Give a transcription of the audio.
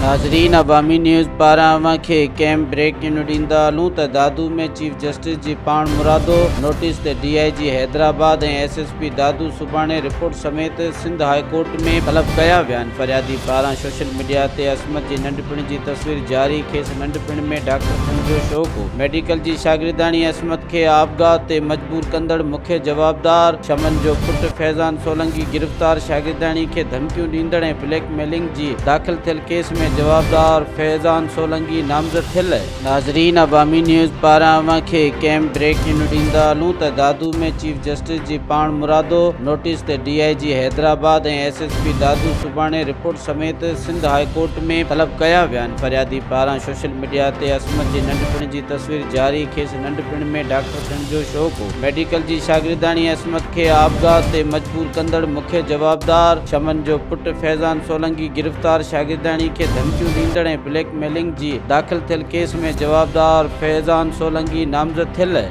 ناظرين عوامي نيوز پاران اوهان کي ڪيم بريڪ نيون ڏيندا هلون ته دادو ۾ چيف جسٽس جي پاڻ مرادو نوٽيس تي D I G Hyderabad ۽ S S P Dadu سڀاڻي رپورٽ سميت سنڌ هاء ڪورٽ ۾ طلب ڪيا ويا آهن فريادي پاران سوشل ميڊيا تي عصمت جي ننڍپڻ جي تصوير جاري کيس ننڍپڻ ۾ ڊاڪٽر ٿيڻ جو شوق هو ميڊيڪل جي شاگردياڻي عصمت کي آپگهات تي مجبور ڪندڙ مکيه جوابدار شمن جو پٽ فيضان سولنگي گرفتار، شاگردياڻي کي ڌمڪيون ڏيندڙ ۽ بليڪ ميلنگ جي داخل ٿيل ڪيس ۾ جوابدار فيضان سولنگي نامزد ٿيل. ناظرين عوامي نيوز پاران اوهان کي ڪيم بريڪ نيون ڏيندا هلون ته دادو ۾ چيف جسٽس جي پاڻ مرادو نوٽيس تي D I G Hyderabad ۽ S S P Dadu سڀاڻي رپورٽ سميت سنڌ هاء ڪورٽ ۾ طلب ڪيا ويا آهن فريادي پاران سوشل ميڊيا تي عصمت جي ننڍپڻ جي تصوير جاري، کيس ننڍپڻ ۾ ڊاڪٽر ٿيڻ جو شوق هو. ميڊيڪل جي شاگردياڻي عصمت کي آپگهات تي مجبور ڪندڙ مکيه جوابدار شمن جو پٽ فيضان سولنگي گرفتار، شاگردياڻي کي ڌمڪيون ڏيندڙ ۽ بليڪ ميلنگ جي داخل ٿيل ڪيس ۾ جوابدار فيضان سولنگي نامزد ٿيل.